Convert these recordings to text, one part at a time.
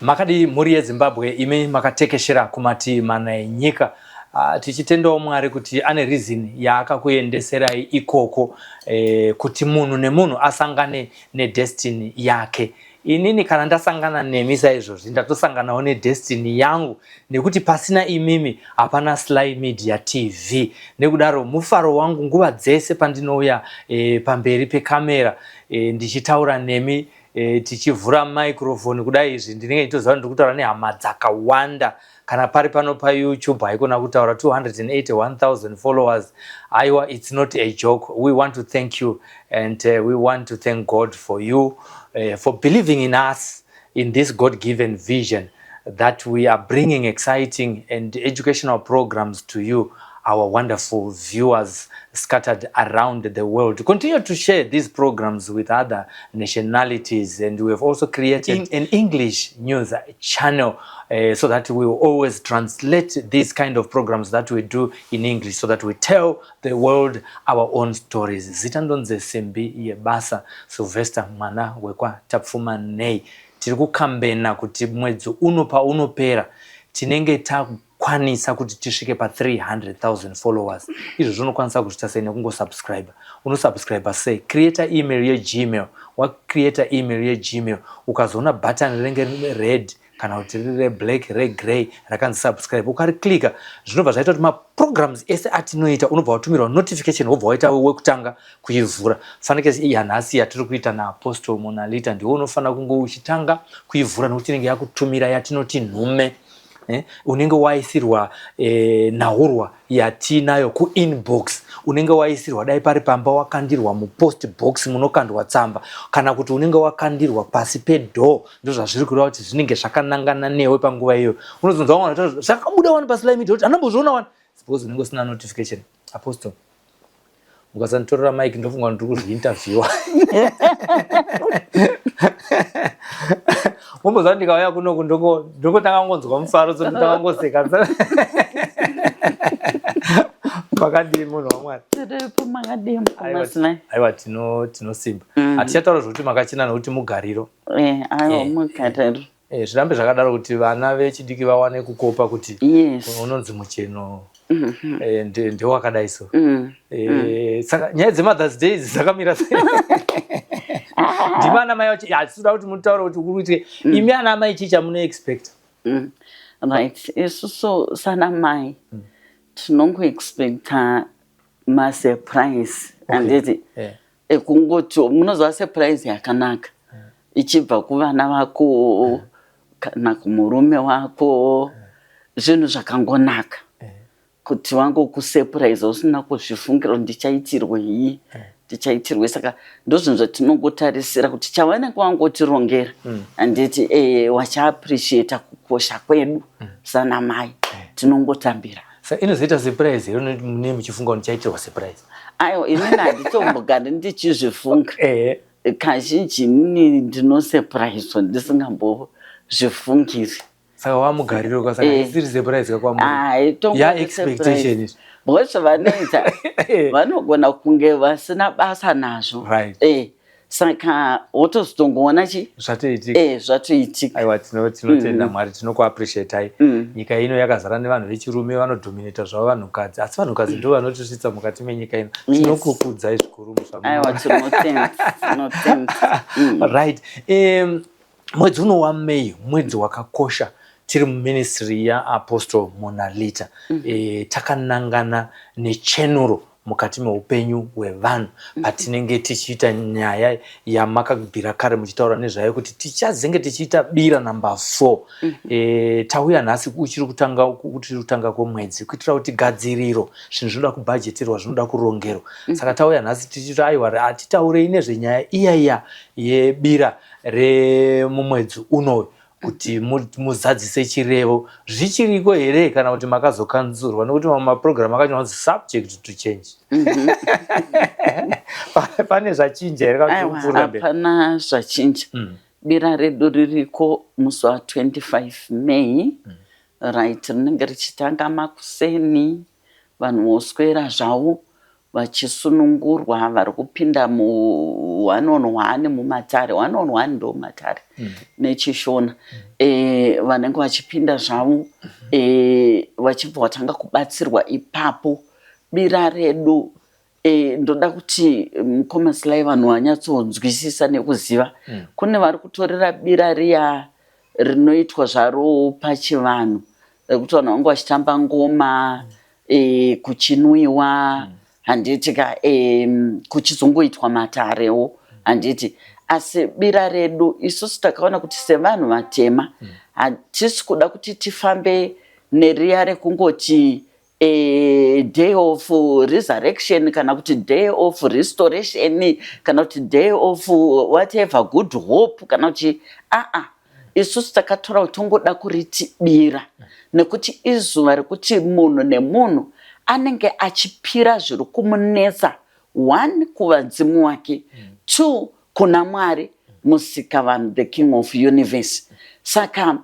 Makadii mhuri yeZimbabwe imi makatekeshera kumativi mana enyika. Tichitendawo Mwari kuti ane reason yaakakuendeserai ikoko kuti munhu nemunhu asangane nedestiny yake. Inini kana ndasangana nemi saizvozvi ndatosanganawo nedestiny yangu nekuti pasina imimi hapana Sly Media TV. Nekudaro mufaro wangu nguva dzese pandinouya pamberi pekamera ndichitaura nemi tichivhura microphone kudai izvi ndinenge ndichitoziva kuti ndiri kutaura nehama dzakawanda. Kana pari pano paYouTube haikona kutaura 281,000 followers. Aiwa, it's not a joke. We want to thank you and we want to thank God for you for believing in us in this God-given vision that we are bringing exciting and educational programs to you, our wonderful viewers scattered around the world. Continue to share these programs with other nationalities, and we have also created an English news channel so that we will always translate these kind of programs that we do in English so that we tell the world our own stories. Zita ndonzi Simbi Yebasa, Sylvester mwana wekwa Tapfumanei. Tiri kukambena kuti mwedzi uno paunopera tinenge takwanisa kuti tisvike pa 300,000 followers. Izvo zvinokwanisa kuzviita sei? Nekungosubscribe. Unosubscribe sei? Create email yeGmail. Wacreata email yeGmail, ukazoona button rinenge red kana kuti riri reblack, regrey, rakanzi subscribe, ukariklika zvinobva zvaita kuti maprograms ese atinoita unobva watumirwa notification, wobva waita wekutanga kuivhura. Fanike yanhasi yatiri kuita naApostle Monalita, ndiwe unofanira kunge uchitanga kuivhura nekuti inenge yakutumira yatinoti nhume. Unenge waisirwa nhaurwa yatinayo kuinbox, unenge waisirwa dai pari pamba wakandirwa mupost box munokandwa tsamba, kana kuti unenge wakandirwa pasi pedoor. Ndozvazviri kureva kuti zvinenge zvakanangana newe panguva iyoyo. Unozonzwa vamwe zvakabuda wani paSly Media kuti anambozviona wani, suppose unenge usina notification. Apostle, mukasanditorera mike ndofunga ndiri kuzviinterviewa. Mumbozva ndikauya kunoku ndongotanga ngonzwa mufaro, so ndotanga ngoseka. Makadii munhu waMwari? Tiripo, makadii mukoma? Aiwa, tinosimba. Hatichataura zvokuti makachena nokuti mugariro. Aiwa, mugariro. Zvirambe zvakadaro kuti vana vechidiki vawane kukopa kuti unonzi mucheno ndewakadai so. Saka nyaya dzeMothers Day idzi dzakamira sei? Ndimi ana mai vacho, hatisi kuda kuti mutaure kuti kuri kuitike. Imi ana mai, chii chamunoexpecta? Right, isusu sana mai tinongoexpecta masurprise, handiti? Ekungoti munoziva surprise yakanaka ichibva kuvana vako kana kumurume wako, zvinhu zvakangonaka kuti wangokusurprise usina kuzvifungira kuti ndichaitirwei, ndichaitirwei. Saka ndozvinhu zvatinongotarisira kuti chavanenge wangotirongera, handiti? Wachiappreciata kukosha kwedu sana mai, tinongotambira. Saka inozoita surprise here mune muchifunga kuti ndichaitirwa surprise? Aiwa, inini handitombogari ndichizvifunga. Kazhinji inini ndinosurpriswa ndisingambozvifungiri. Saka wamugariro ka, saka isiri surprise ka kwamuri ya expectation izvi? Because vanoita vanogona kunge vasina basa nazvo. Saka wotozotongoona chi Zvatoitika. Zvatoitika. Aiwa, tinotenda Mwari, tinokuappreciatai. Nyika ino yakazara nevanhu vechirume vanodominata zvavo vanhukadzi, asi vanhukadzi ndo vanotisvitsa mukati menyika ino. Tinokukudzai zvikuru. Aiwa, tinotenda, tinotenda. Right, mwedzi uno waMay mwedzi wakakosha. Tiri muministry yaApostle Monalita. Takanangana nechenuro mukati meupenyu hwevanhu patinenge tichiita nyaya yamakabvira kare muchitaura nezvayo kuti tichazenge tichiita bira number 4. Tauya nhasi uchiri kutanga, uchiri kutanga kwemwedzi, kuitira kuti gadziriro, zvinhu zvinoda kubhajeterwa, zvinoda kurongerwa. Saka tauya nhasi tichiti aiwa, hatitaurei nezvenyaya iya iya yebira remumwedzi unoyu kuti muzadzise chirevo. Zvichiriko here kana kuti makazokanzurwa? Nekuti mamwe mapurogiramu akanyorwa kunzi subject to change. Pane zvachinja here kana kuti Aiwa, kupfuurira mberi? Hapana zvachinja. Bira redu ririko musi wa25 May. Right, rinenge richitanga makuseni, vanhu voswera zvavo. Vachisunungurwa vari kupinda mu one on one mumatare. One on one ndo matare nechiShona. Vanenge vachipinda zvavo, vachibva vatanga kubatsirwa ipapo. Bira redu, ndoda kuti mukoma Sly, vanhu vanyatsonzwisisa nekuziva, kune vari kutorera bira riya rinoitwa zvaro pachivanhu, rekuti vanhu vange vachitamba ngoma, kuchinwiwa, handiti ka? Kuchizongoitwa matarewo, handiti? Asi bira redu isusu takaona kuti sevanhu vatema hatisi kuda kuti tifambe neriya rekungoti day of resurrection, kana kuti day of restoration, kana kuti day of whatever, good hope, kana kuti aa. Isusu takatora kuti tongoda kuriti bira nekuti izuva rekuti munhu nemunhu anenge achipira zviri kumunetsa, one, kuvadzimu wake, two, kuna Mwari Musikavanhu, the King of universe. Saka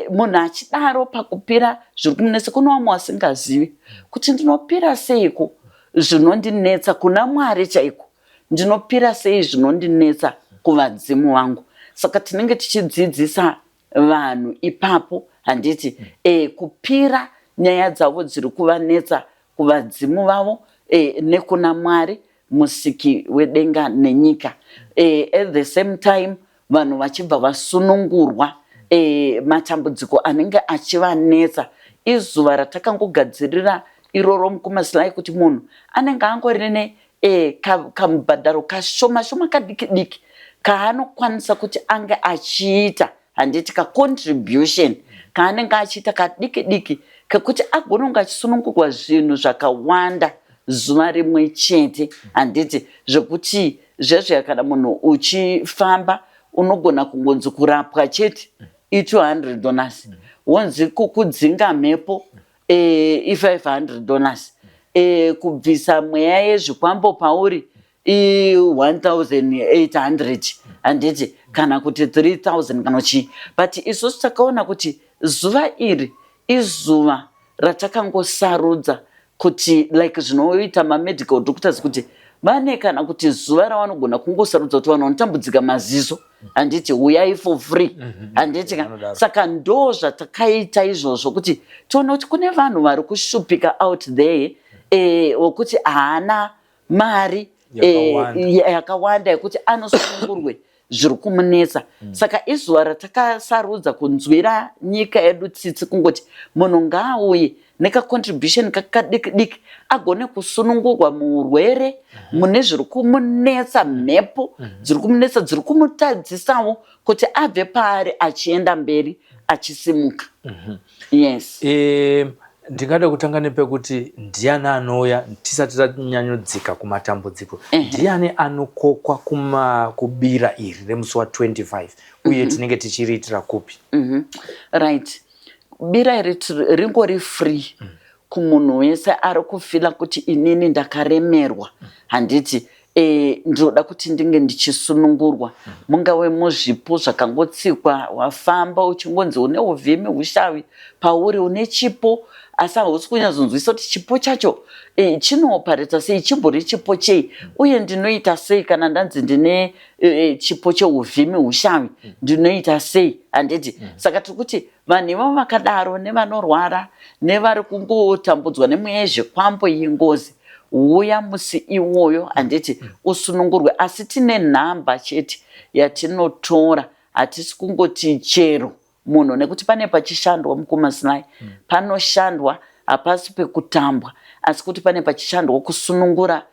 munhu achidaro pakupira zviri kumunetsa, kune vamwe vasingazivi kuti ndinopira seiko zvinondinetsa kuna Mwari chaiko, ndinopira sei zvinondinetsa kuvadzimu vangu. Saka tinenge tichidzidzisa vanhu ipapo, handiti? Kupira nyaya dzavo dziri kuvanetsa kuvadzimu vavo nekuna Mwari Musiki wedenga nenyika. At the same time vanhu vachibva vasunungurwa matambudziko anenge achivanetsa. Izuva ratakangogadzirira iroro, mukoma Sly, kuti munhu anenge angori ne kamubhadharo kashoma shoma, kadiki diki, kaanokwanisa kuti ange achiita, handiti? Kacontribution kaanenge achiita kadiki diki kekuti agone kunge achisunungurwa zvinhu zvakawanda zuva rimwe chete, handiti? Zvekuti zvezve kana munhu uchifamba unogona kungonzi kurapwa chete i$200, wonzi kukudzinga mhepo i$500, kubvisa mweya yezvikwambo pauri i1800, handiti? Kana kuti 3000 kana chii. But isusu takaona kuti zuva iri izuva ratakangosarudza kuti like zvinoita mamedical doctors, kuti vane kana kuti zuva ravanogona kungosarudza kuti vanhu vanotambudzika maziso, handiti, uyai for free, handiti ka? Vanodaro. Saka ndo zvatakaita izvozvo kuti tione kuti kune vanhu vari kushupika out there, wekuti haana mari Yakawanda. Yakawanda yekuti anosunungurwe zviri kumunetsa. Saka izuva ratakasarudza kunzwira nyika yedu tsitsi, kungoti munhu ngaauye nekacontribution kakadiki diki agone kusunungurwa muurwere, mune zviri kumunetsa, mhepo dziri kumunetsa, dziri kumutadzisawo kuti abve paari achienda mberi, achisimuka. Yes. Ndingada kutanga nepekuti ndiani anouya, tisati tanyanyodzika kumatambudziko. Ndiani anokokwa kubira iri remusi wa25, uye tinenge tichiriitira kupi? Right, bira iri ringori free kumunhu wese ari kufeela kuti inini ndakaremerwa, handiti? Ndinoda kuti ndinge ndichisunungurwa, mungave muzvipo zvakangotsikwa, wafamba uchingonzi une uvhimi, ushavi pauri, une chipo asi hausi kunyatsonzwisa kuti chipo chacho chinoopareta sei, chimbori chipo chei, uye ndinoita sei kana ndanzi ndine chipo cheuvhimi ushavi, ndinoita sei, handiti? Saka tiri kuti vanhu ivavo vakadaro, nevanorwara, nevari kungotambudzwa nemweya yezvekwambo, iyi ngozi, uya musi iwoyo, handiti, usunungurwe. Asi tine nhamba chete yatinotora, hatisi kungoti chero munhu, nekuti pane pachishandwa, mukoma Sly. Panoshandwa, hapasi pekutambwa, asi kuti pane pachishandwa kusunungura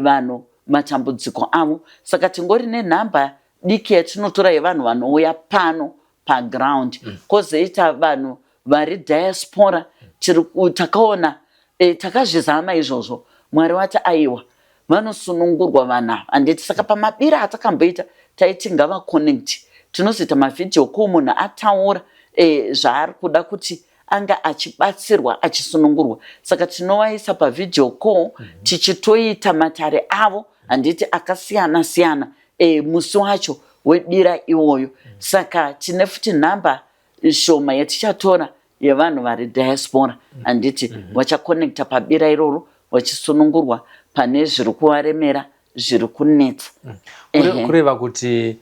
vanhu matambudziko avo. Saka tingori nenhamba diki yatinotora yevanhu vanouya pano paground. Kwozoita vanhu vari diaspora, takaona takazvizama izvozvo, Mwari vati aiwa, vanosunungurwa vanhu ava, handiti? Saka pamabira atakamboita taiti ngavaconnect, tinozoita mavideo call, munhu ataura zvaari kuda kuti anga achibatsirwa, achisunungurwa. Saka tinovaisa pavideo call, tichitoita matare avo, handiti, akasiyana siyana musi wacho webira iwoyo. Saka tine futi nhamba shoma yatichatora yevanhu vari diaspora, handiti? Vachaconnecta pabira iroro vachisunungurwa. Pane zviri kuvaremera, zviri kunetsa. Kureva kuti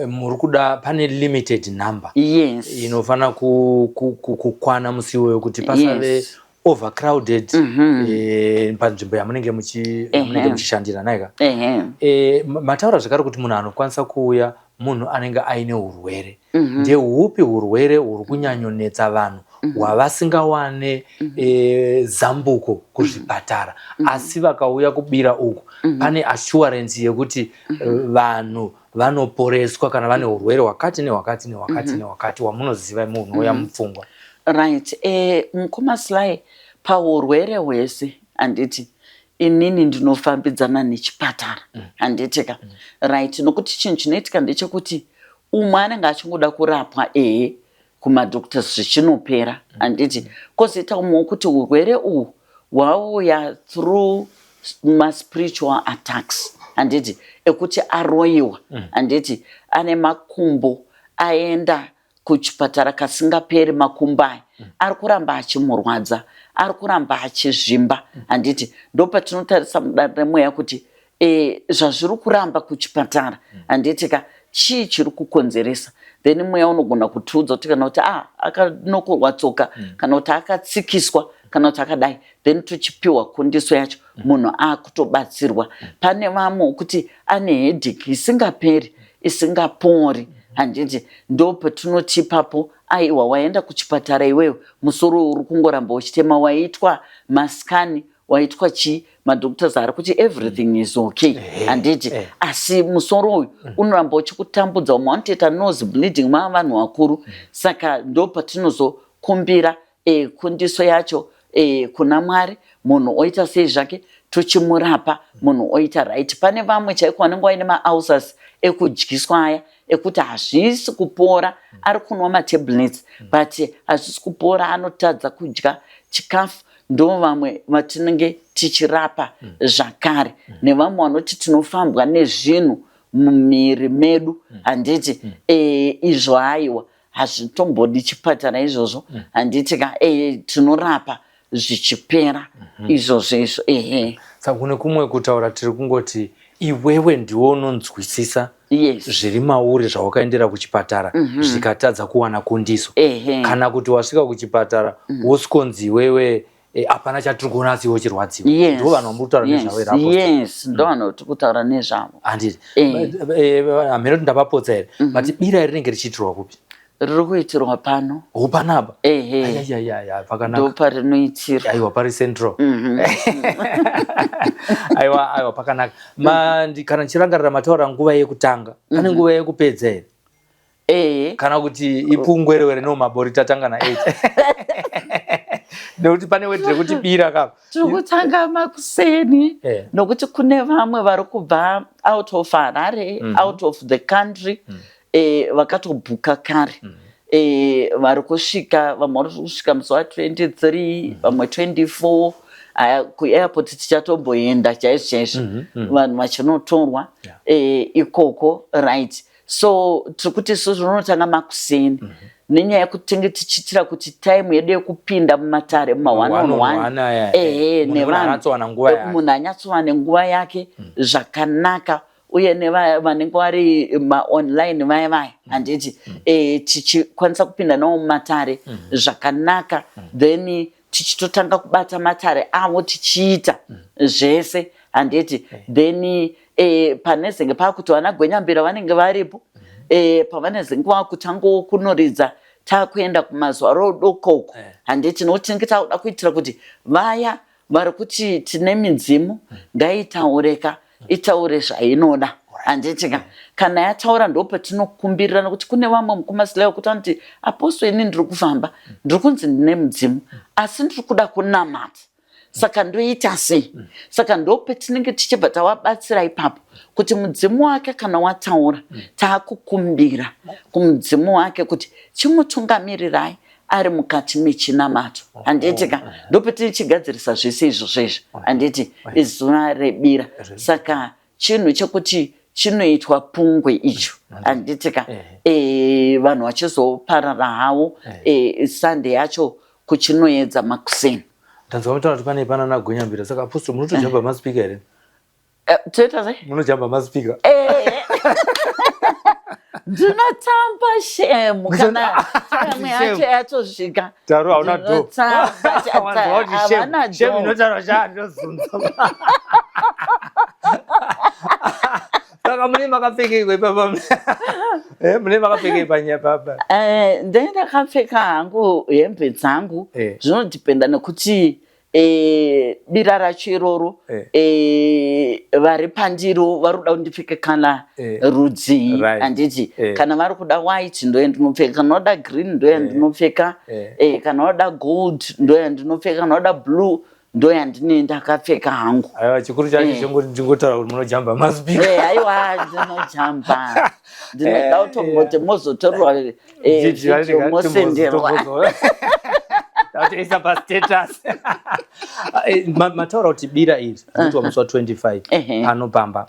muri kuda pane limited number inofanira kukwana musi iwoyo kuti pasave overcrowded panzvimbo yamunenge muchishandira, naika? Mataura zvekare kuti munhu anokwanisa kuuya munhu anenge aine urwere. Ndeupi urwere huri kunyanyonetsa vanhu hwavasingawane zambuko kuzvipatara, asi vakauya kubira uku pane assurance yekuti vanhu vanoporeswa kana vane urwere hwakati nehwakati nehwakati nehwakati hwamunoziva munouya mupfungwa? Right, mukoma Sly, paurwere hwese, handiti, inini ndinofambidzana nechipatara, handitika? Right, nokuti chinhu chinoitika ndechekuti umwe anenge achingoda kurapwa, ehe, kumadoctors zvichinopera, handiti? Kwozoita umwe wekuti urwere uhwu hwauya through maspiritual attacks, handiti, ekuti aroyiwa, handiti, ane makumbo, aenda kuchipatara kasingaperi, makumbo aya ari kuramba achimurwadza, ari kuramba achizvimba, handiti? Ndopatinotarisa mudare remweya kuti zvazviri kuramba kuchipatara, handiti ka, chii chiri kukonzeresa? Then mweya unogona kutiudza kuti kana kuti akanokorwa tsoka, kana kuti akatsikiswa, kana kuti akadai, then tochipiwa kundiso yacho, munhu akutobatsirwa. Pane vamwe kuti ane headache isingaperi, isingapori, handiti? Ndo patinoti ipapo, aiwa, waenda kuchipatara iwewe, musoro uri kungoramba uchitema, waitwa mascan, waitwa chii, madoctors ari kuti everything is okay, handiti? Asi musoro uyu unoramba uchikutambudza. Umwe vanotoita nose bleeding, mava vanhu vakuru. Saka ndo patinozokumbira kundiso yacho kuna Mwari, munhu oita sei zvake, tochimurapa, munhu oita right. Pane vamwe chaiko vanenge vaine maulcers ekudyiswa aya, ekuti hazvisi kupora, ari kunwa matablets but hazvisi kupora, anotadza kudya chikafu. Ndo vamwe vatinenge tichirapa zvakare. Nevamwe vanoti tinofambwa nezvinhu mumiri medu, handiti? Izvo haiwa, hazvitombodi chipatara izvozvo, handiti ka? Tinorapa zvichipera izvozvo izvo, ehe. Saka kune kumwe kutaura tiri kungoti iwewe ndiwe unonzwisisa zviri mauri, zvawakaendera kuchipatara zvikatadza kuwana kundiso, kana kuti wasvika kuchipatara wosvikonzi iwewe hapana chatiri kuona, asi iwe uchirwadziwa. Ndo vanhu vamuri kutaura nezvavo here, Apostle? Yes, ndo vanhu vatiri kutaura nezvavo. Handiti? Hameno kuti ndapapotsa here, but bira rinenge richiitirwa kupi? Riri kuitirwa pano. O, panapa? Ehe. Ayayaya, pakanaka. Ndo parinoitirwa. Aiwa, pari central. Aiwa, aiwa, pakanaka. Kana ndichirangarira mataura nguva yekutanga, pane nguva yekupedza here? Ehe. Kana kuti ipungwerewere no mabori tatanga na8, nekuti pane wedhi rekuti bira kapa? Tiri kutanga makuseni nokuti kune vamwe vari kubva out of Harare, out of the country, vakatobhuka kare. Vari kusvika, vamwe vari kusvika musi wa23, vamwe 24. Aya, kuairport tichatomboenda chaizvo chaizvo, vanhu vachinotorwa ikoko, right? So tiri kuti isusu rinotanga makuseni nenyaya yekuti tinge tichiitira kuti time yedu yekupinda mumatare muma one on one, aya, ehe, munhu nevanhu anyatsowana nguva yake. Munhu anyatsowane nguva yake zvakanaka, uye nevanenge vari maonline vaya vaya, handiti, tichikwanisa kupinda navo mumatare zvakanaka, then tichitotanga kubata matare avo, tichiita zvese, handiti? Then panezenge paakuti vana gwenyambira vanenge varipo, pavanezenge vakutangawo kunoridza, takuenda kumazuva rodokoko, handiti? Nokuti tinenge takuda kuitira kuti vaya vari kuti tine midzimu ngaitaureka, itaure zvainoda, handiti ka? Kana yataura, ndo patinokumbirira, nokuti kune vamwe, mukoma Sly, kuti vanoti, "Apostle, ini ndiri kufamba, ndiri kunzi ndine mudzimu, asi ndiri kuda kunamata, saka ndoita sei?" Saka ndo petinenge tichibva tavabatsira ipapo kuti mudzimu wake kana wataura, taakukumbira kumudzimu wake kuti chimutungamirirai ari mukati mechinamato, handiti ka? Ndopetinichigadzirisa zvese izvozvo izvi, handiti? Izuva rebira, saka chinhu chekuti chinoitwa pungwe icho, handiti ka? Vanhu vachizoparara havo Sunday yacho kuchinoedza makuseni. Ndanzwa mutaura kuti pane panana gwenyambira. Saka, Apostle, munotojamba maspeaker here? Toita sei? Munojamba maspeaker. Ndinotamba shemu kana time yacho yatosvika. Taru hauna do. Ndinotamba, Wanzwa kuti shame. havana Shame do. inotaura sha ndinozunza. Saka mune makapfekeiko ipapa? Mune makapfekei panyaya papa? Ndenge ndakapfeka hangu hembe dzangu. Zvinodhipenda nekuti bira racho iroro vari pandiro vari kuda kuti ndipfeke kana rudzii, handiti? Kana vari kuda white ndoye ndinopfeka, kana vada green ndoye ndinopfeka, kana vada gold ndoye ndinopfeka, kana vada blue ndoya ndine ndakapfeka hangu. Aiwa, chikuru chacho chingoti ndingotaura kuti munojamba maspeaker. Aiwa, ndinojamba, ndinoda kutomboti mozotorwa video mosenderwa. Tatoisa pastatus. Mataura kuti bira iri rinoitwa musi wa25 pano pamba,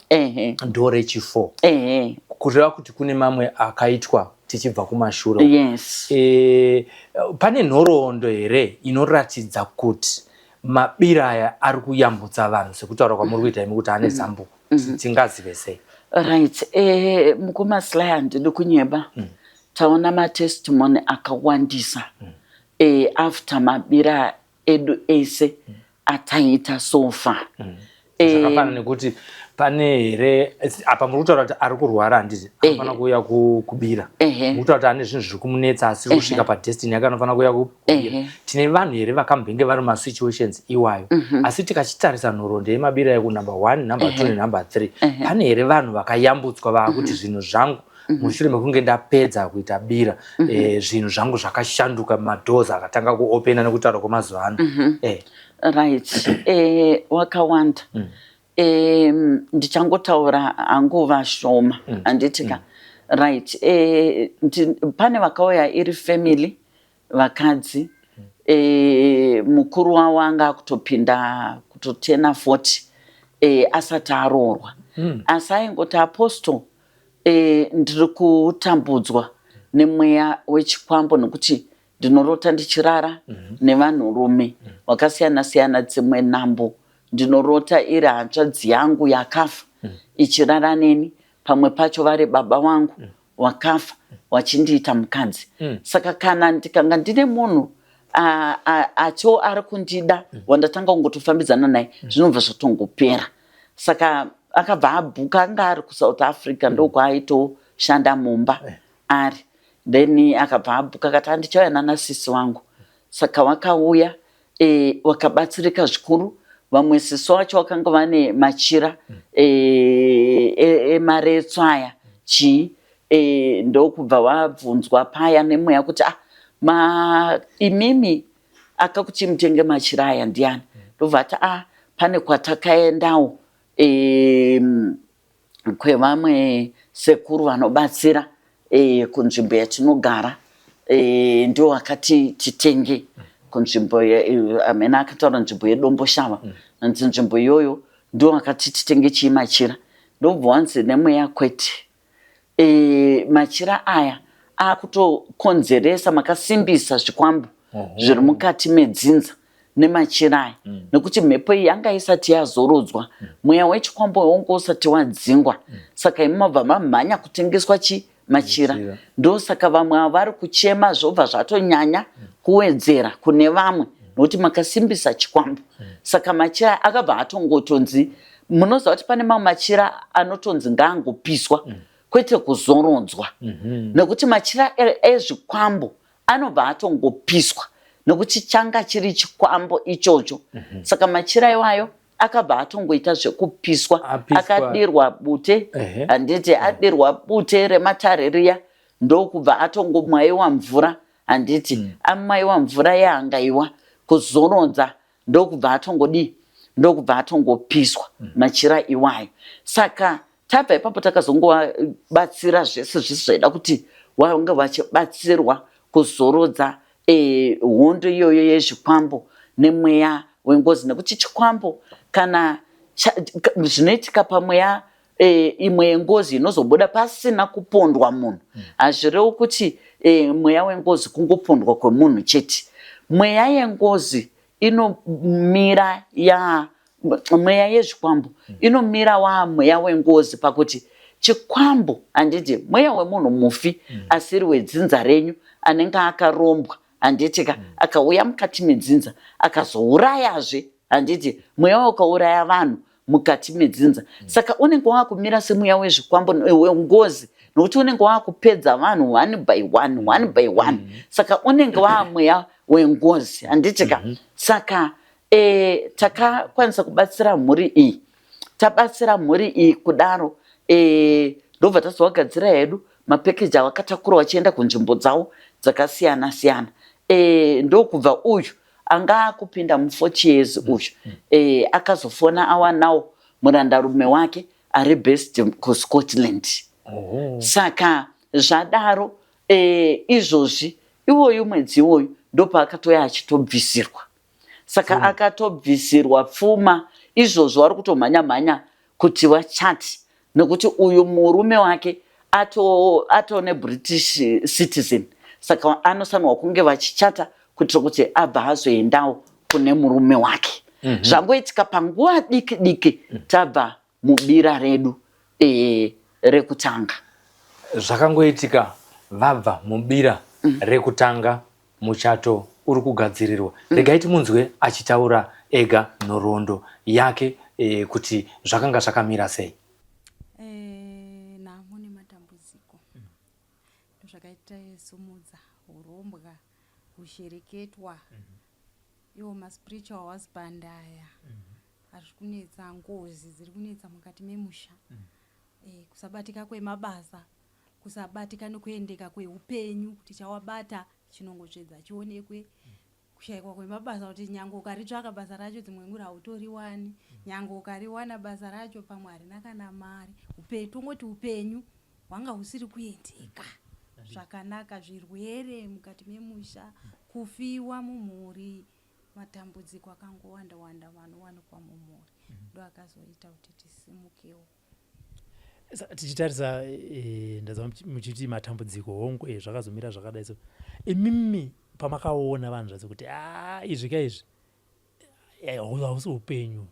ndo rechi4, kureva kuti kune mamwe akaitwa tichibva kumashure. Yes. Pane nhoroondo here inoratidza kuti mabira aya ari kuyambutsa vanhu sekutaura kwamuri kuita imi kuti ane zambuko? Tingazive sei? Right, mukoma Sly, handidi kunyeba, taona matestimony akawandisa after mabira edu ese ataita so far. Zvakafanana nekuti pane here apa muri kutaura kuti ari kurwara, handiti? Anofanira kuuya kubira. Muri kutaura kuti ane zvinhu zviri kumunetsa asiri kusvika padestiny yake, anofanira kuuya kubira. Tine vanhu here vakambenge vari masituations iwayo? Asi tikachitarisa nhoroondo yemabira ekunumber 1, number 2 nenumber 3, pane here vanhu vakayambutswa vaakuti zvinhu zvangu mushure mekunge ndapedza kuita bira, zvinhu zvangu zvakashanduka, madoors akatanga kuopena nekutaura kwemazuva ano? Right, wakawanda. Ndichangotaura hangu vashoma, handitika? Right, pane vakauya iri family, vakadzi, mukuru wavo anga akutopinda kutotena 40 asati aroorwa, asi aingoti, "Apostle, ndiri kutambudzwa nemweya wechikwambo nekuti ndinorota ndichirara nevanhurume vakasiyana siyana. Dzimwe nhambo ndinorota iri hanzvadzi yangu yakafa ichirara neni, pamwe pacho vari baba vangu wakafa wachindiita mukadzi. Saka kana ndikanga ndine munhu acho ari kundida wandatanga kungotofambidzana naye, zvinobva zvatongopera." Saka akabva abhuka, anga ari kuSouth Africa, ndokwaaitoshanda mumba ari. Then akabva abhuka akati, "Handichauya nanasisi vangu." Saka vakauya, wakabatsirika zvikuru. Vamwe sisi wacho vakanga vane machira emaretso aya chii, ndokubva vabvunzwa paya nemweya kuti, "Ah, ma imimi akakuti mutenge machira aya ndiani?" Ndobva ati, "Ah, pane kwatakaendawo kwevamwe sekuru vanobatsira kunzvimbo yatinogara, ndo vakati titenge kunzvimbo." Amene akataura nzvimbo yeDomboshava, anzi nzvimbo iyoyo ndo vakati titenge chii, machira. Ndobva wanzi nemweya, "Kwete, machira aya akutokonzeresa, makasimbisa zvikwambo zviri mukati medzinza nemachira aya, nekuti mhepo iyi yanga isati yazorodzwa, mweya wechikwambo wonge usati wadzingwa. Saka imi mabva mamhanya kutengeswa chi machira. Ndosaka vamwe ava vari kuchema, zvobva zvatonyanya kuwedzera kune vamwe, nokuti makasimbisa chikwambo." Saka machira akabva atongotonzi, munoziva kuti pane mamwe machira anotonzi ngaangopiswa kwete kuzorodzwa, nekuti machira ezvikwambo anobva atongopiswa nekuti changa chiri chikwambo ichocho. Saka machira iwayo akabva atongoita zvekupiswa. Apiswa. Akadirwa bute, handiti? Adirwa bute rematare riya, ndokubva atongomwayiwa mvura, handiti? Amwayiwa mvura yahangaiwa kuzorodza, ndokubva atongodii, ndokubva atongopiswa machira iwayo. Saka tabva ipapo takazongovabatsira zvese zvese zvaida kuti vange vachibatsirwa kuzorodza hondo iyoyo yezvikwambo nemweya wengozi, nekuti chikwambo kana zvinoitika pamweya, imwe yengozi inozobuda pasina kupondwa munhu. Hazvirevi kuti mweya wengozi kungopondwa kwemunhu chete. Mweya yengozi inomira. Mweya yezvikwambo inomira waa mweya wengozi pakuti chikwambo handiti mweya wemunhu mufi asiri wedzinza renyu anenge akarombwa handitika akauya mukati medzinza akazourayazve handiti mweya ukauraya vanhu mukati medzinza saka unenge wakumira semweya wezvikwambo wengozi nokuti unenge wakupedza vanhu one by one, one by one. Saka unenge waamweya wengozi handitika. Saka takakwanisa kubatsira mhuri iyi. Tabatsira mhuri iyi kudaro, ndobva tazovagadzira hedu mapackage avakatakura vachienda kunzvimbo dzavo dzakasiyana siyana. Ndokubva uyu anga akupinda mu40 years uyu akazofona awanawo murandarume wake ari based kuScotland. Oh. Saka zvadaro, izvozvi iwoyu mwedzi iwoyu ndopaakatouya achitobvisirwa. Saka akatobvisirwa pfuma. Izvozvo vari kutomhanya mhanya kuti vachati nekuti uyu murume wake ato neBritish citizen, saka anofanirwa kunge vachichata kuitira kuti abva azoendawo kune murume wake. Zvangoitika panguva diki diki tabva mubira redu rekutanga. Zvakangoitika vabva mubira rekutanga, muchato uri kugadzirirwa. Regai timunzwe achitaura ega nhoroondo yake kuti zvakanga zvakamira sei. Nhamo nematambudziko ndozvakaita sumudza urombwa, hushereketwa, iwo maspiritual husband aya ari kunetsa, ngozi dziri kunetsa mukati memusha, kusabatika kwemabasa, kusabatika nekuendeka kweupenyu, kuti chawabata chinongotsvedza chionekwe, kushayikwa kwemabasa, kuti nyange ukaritsvaka basa racho dzimwe nguva hautoriwani, nyange ukariwana basa racho pamwe harina kana mari. Tongoti upenyu hwanga husiri kuendeka zvakanaka, zvirwere mukati memusha, kufiwa mumhuri, matambudziko akangowanda wanda vanowanikwa mumhuri, ndo akazoita kuti tisimukewo. Tichitarisa, ndazva muchiti matambudziko, hongu, zvakazomira zvakadai. So imimi pamakaona vanhu zvatso kuti a izvi ka izvi hausi upenyu,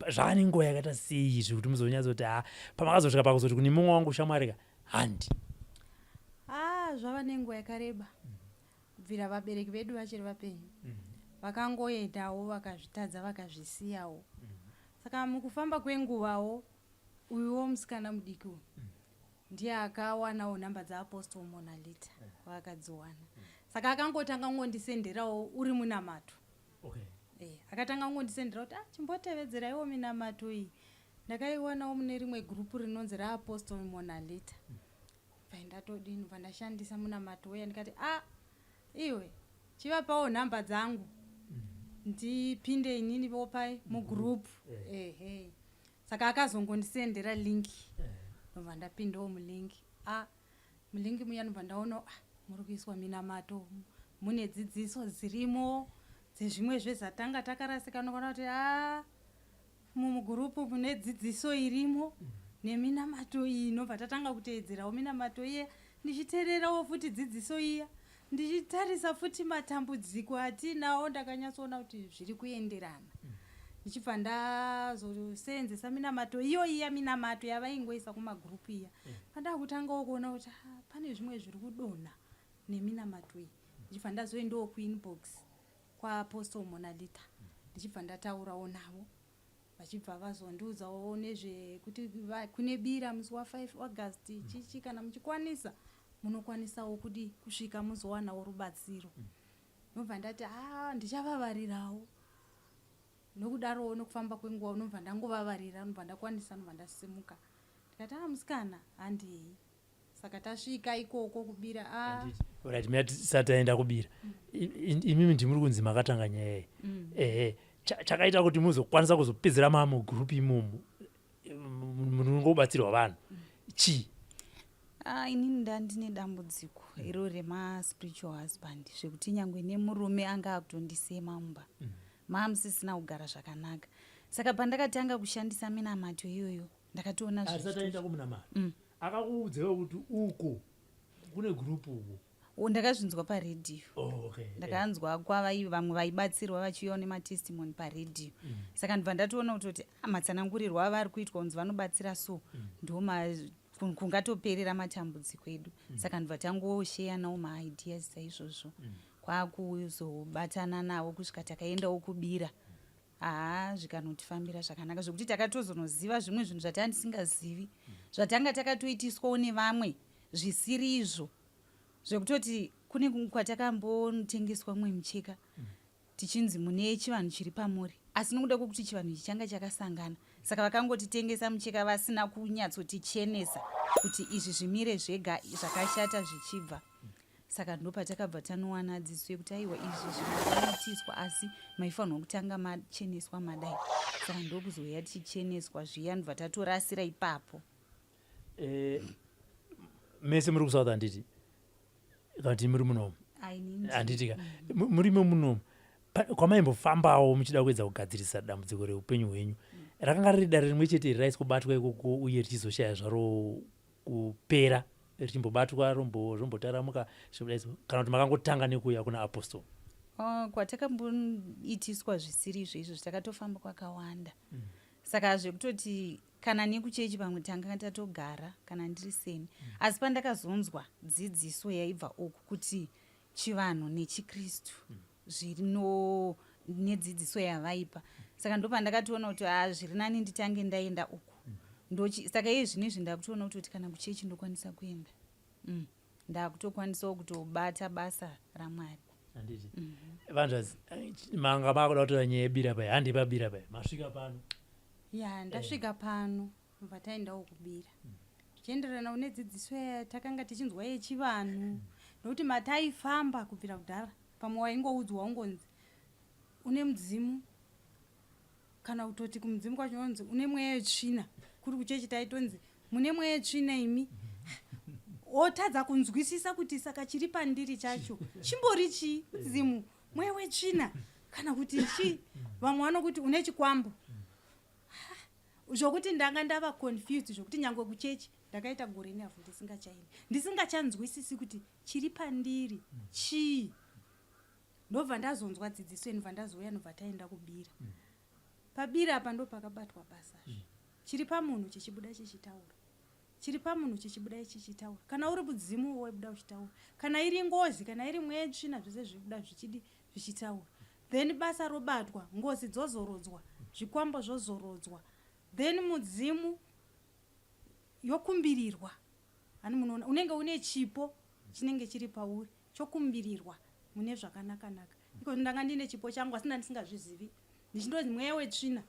zvava nenguva yakaita sei izvi kuti muzonyatsoti a pamakazosvika pakuzoti kune mumwe wangu shamwari ka handi? Ah, zvava nenguva yakareba kubvira vabereki vedu vachiri vapenyu. Vakangoendawo vakazvitadza, vakazvisiyawo. Saka mukufamba kwenguvawo uyuwo musikana mudiki uyu ndiye akawanawo nhamba dzaApostle Monalita, vakadziwana. Saka akangotanga ngondisenderawo uri munamato. Akatanga ngondisendera kuti, ah, chimbotevedzeraiwo minamato iyi, ndakaiwanawo mune rimwe gurupu rinonzi raApostle Monalita. Bva ndatodini, bva ndashandisa munamato uya, ndikati, a ah, iwe chivapawo nhamba dzangu ndipinde inini vopai mugurupu. Ehe, saka akazongondisendera link, ndobva ndapindawo mulink. A mulink muya ndobva ndaona, ah, muri kuiswa minamato, mune dzidziso dzirimo dzezvimwe zvezatanga takarasika. Nokuona kuti a mumugurupu mune dzidziso irimo neminamato iyi, nobva tatanga kuteedzerawo minamato iya, ndichiteererawo futi dzidziso iya, ndichitarisa futi matambudziko atinawo. Ndakanyatsoona kuti zviri kuenderana, ndichibva ndazoseenzesa minamato iyo iya, minamato yavaingoisa kumagurupu iya. Pandakutangawo kuona kuti, ah, pane zvimwe zviri kudonha neminamato iyi, ndichibva ndazoendawo kuinbox kwaApostle Monalita, ndichibva ndataurawo navo, vachibva vazondiudzawo nezvekuti kune bira musi wa5 August chichi, kana muchikwanisa munokwanisawo kudi kusvika muzowanawo rubatsiro. Ndobva ndati, a ndichavavarirawo. Nokudarowo nokufamba kwenguva unobva ndangovavarira, nobva ndakwanisa, nobva ndasimuka, ndikati, a musikana, handei. Saka tasvika ikoko kubira a Right, mina tisati taenda kubira, imimi ndimuri kunzi makatanga nyaya iyi. Ehe, chakaita kuti muzokwanisa kuzopedzera mamugurupu imomo munongobatsirwa vanhu chii? Ah, inini ndandine dambudziko iro remaspiritual husband, zvekuti nyangwe nemurume anga akutondisema mumba maamusisina kugara zvakanaka. Saka pandakatanga kushandisa minamato iyoyo ndakatoona Asati aenda kumunamato, akakuudzewo kuti uko kune gurupu uko? O, ndakazvinzwa paredhiyo. Oh, okay. Ndakanzwa kwavai vamwe vaibatsirwa vachiuyawo nematestimony paredhiyo. Saka ndibva ndatoona kutoti ah, matsanangurirwo avari kuitwa kunzi vanobatsira so ndo kungatoperera matambudziko edu. Saka ndibva tangosheyanawo maideas saizvozvo, kwakuzobatana navo kusvika takaendawo kubira. Haa, zvikanotifambira zvakanaka zvekuti takatozonoziva zvimwe zvinhu zvatanga tisingazivi, zvatanga takatoitiswawo nevamwe zvisiri izvo, zvekutoti kune kwatakambotengeswa mumwe mucheka tichinzi mune chivanhu chiri pamuri, asi nokuda kwokuti chivanhu ichi changa chakasangana, saka vakangotitengesa mucheka vasina kunyatsotichenesa kuti izvi zvimire zvega, zvakashata zvichibva. Saka ndopatakabva tanowana dzidziso yekuti aiwa, izvi zvinoitiswa, asi maifanirwa kutanga macheneswa madai. Saka ndokuzouya tichicheneswa zviya, ndobva tatorasira ipapo. Mese muri kuSouth, handiti? Kana kuti muri munomu, handiti ka? Murimo munomu. Kwamaimbofambawo muchida kuedza kugadzirisa dambudziko reupenyu hwenyu, rakanga riri dare rimwe chete iri raisi kubatwa ikoko uye richizoshaya zvaro kupera, richimbobatwa rombotaramuka zvichidai, kana kuti makangotanga nekuuya kuna Apostle? Oh, kwatakamboitiswa zvisiri izvo izvo, takatofamba kwakawanda. Saka zvekutoti kana nekuchechi pamwe tanga tatogara kana ndiri seni. Asi pandakazonzwa dzidziso yaibva uku kuti chivanhu nechikristu zvirino nedzidziso yavaipa, saka ndopandakatoona kuti a, zviri nani nditange ndaenda uku. Saka iye zvino izvi ndakutoona kutoti kana kuchechi ndokwanisa kuenda, ndakutokwanisawo kutobata basa raMwari. Handiti vanhu manga makuda kutora nyaya yebira paya? Handi pabira paya masvika pano? Ya, ndasvika pano, bva taendawo kubira zvichienderana nedzidziso yatakanga tichinzwa yechivanhu, nokuti mataifamba kubvira kudhara pamwe waingoudzwa ungonzi une mudzimu, kana kutoti kumudzimu kwacho unonzi une mweya yetsvina. Kuri kuchechi taitonzi mune mweya yetsvina imi, wotadza kunzwisisa kuti saka chiri pandiri chacho chimbori chii, mudzimu, mweya wetsvina, kana kuti chii. Vamwe vanokuti une chikwambo, zvokuti ndanga ndava confused, zvokuti nyange kuchechi ndakaita gore nehafu ndisingachaendi, ndisingachanzwisisi kuti chiri pandiri chii. Ndobva ndazonzwa dzidziso, inobva ndazouya, ndobva taenda kubira. Pabira apa ndo pakabatwa basa zve. Chiri pamunhu chichibuda chichitaura, chiri pamunhu chichibuda chichitaura. Kana uri mudzimu waibuda uchitaura, kana iri ngozi, kana iri mweya yetsvina, zvese zvibuda zvichidi zvichitaura. Then basa robatwa, ngozi dzozorodzwa, zvikwambo zvozorodzwa, then mudzimu yokumbirirwa. Hani munoona unenge une chipo chinenge chiri pauri chokumbirirwa mune zvakanaka-naka. Iko ndanga ndine chipo changu, asi ndandisingazvizivi, ndichindozi mweya wetsvina,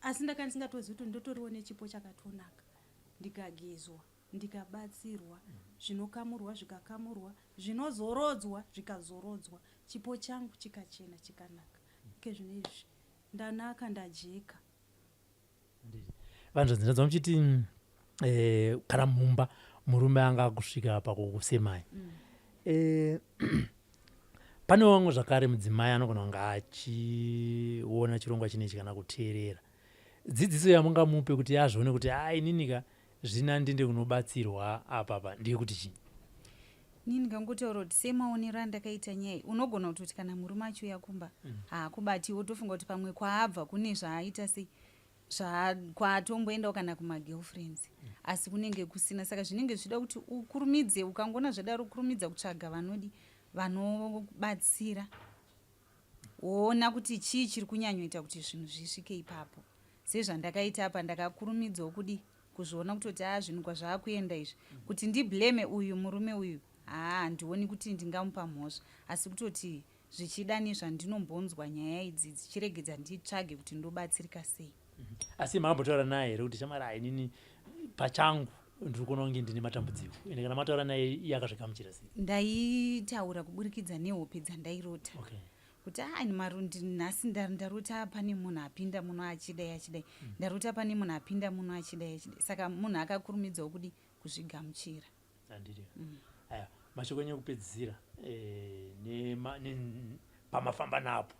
asi ndanga ndisingatozivi kuti ndotoriwo nechipo chakatonaka. Ndikagezwa, ndikabatsirwa, zvinokamurwa zvikakamurwa, zvinozorodzwa zvikazorodzwa, chipo changu chikachena, chikanaka. Ike zvino izvi ndanaka, ndajeka. Vanhu ndinonzwa muchiti kana mumba murume anga kusvika pakukusemai. Pane vamwe zvakare mudzimai anogona kunge achiona chirongwa chinechi kana kuteerera dzidziso yamungamupe kuti azvione kuti a, ininika zvina ndinde kunobatsirwa apapa, ndeyekuti chii? Ini ndingangotaura kuti semaonero andakaita nyaya iyi, unogona kutoti kana murume achiuya kumba haakubati, wotofunga kuti pamwe kwaabva kune zvaaita sei, kwaatomboendawo kana kumagirlfriends, asi kunenge kusina. Saka zvinenge zvichida kuti ukurumidze, ukangoona zvadaro kurumidza kutsvaga vanodi vanobatsira, woona kuti chii chiri kunyanyoita kuti zvinhu zvisvike ipapo. Sezvandakaita apa, ndakakurumidzawo kudi kuzviona kutoti a, zvinhu kwazvaakuenda izvi, kuti ndiblame uyu murume uyu, haa, handioni kuti ndingamupa mhosva, asi kutoti zvichida nezvandinombonzwa nyaya idzi dzichiregedza nditsvage kuti ndobatsirika sei. Asi makambotaura naye here kuti shamwari, hai, inini pachangu ndiri kuona kunge ndine matambudziko? Ende kana mataura naye, iye akazvigamuchira sei? Ndaitaura kuburikidza nehope dzandairota, kuti a, marundi nhasi ndarota pane munhu apinda muno achidai achidai, ndarota pane munhu apinda muno achidai achidai. Saka munhu akakurumidzawo kudi kuzvigamuchira. Handiti aya mashoko enyu ekupedzisira, pamafamba napo,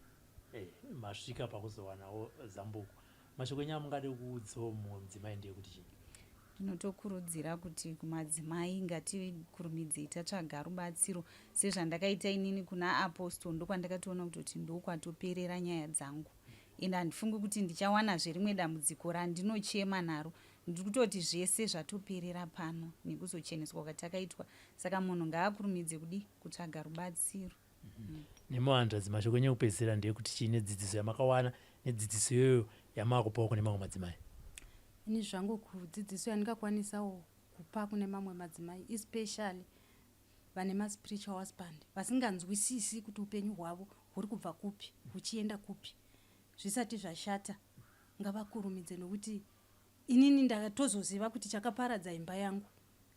masvika pakuzowanawo zambuko, mashoko enyu amungade kuudzawo mumwe mudzimai ndeyekuti chii? Ndinotokurudzira kuti kumadzimai ngatikurumidzei tatsvaga rubatsiro sezvandakaita inini kuna Apostle, ndokwandakatoona kutoti ndokwatoperera nyaya dzangu, ende handifungi kuti ndichawanazve rimwe dambudziko randinochema naro. Ndiri kutoti zvese zvatoperera pano nekuzocheneswa kwatakaitwa, saka munhu ngaakurumidze kudi kutsvaga rubatsiro. Nemuhanzvadzi, mashoko enyu ekupedzisira ndeyekuti chii nedzidziso yamakawana, nedzidziso iyoyo yamakupawo kune mamwe madzimai? Ini zvangu kudzidziso yandingakwanisawo kupa kune mamwe madzimai, especially vane maspiritual husband vasinganzwisisi kuti upenyu hwavo huri kubva kupi huchienda kupi, zvisati zvashata ngavakurumidze, nokuti inini ndatozoziva kuti chakaparadza imba yangu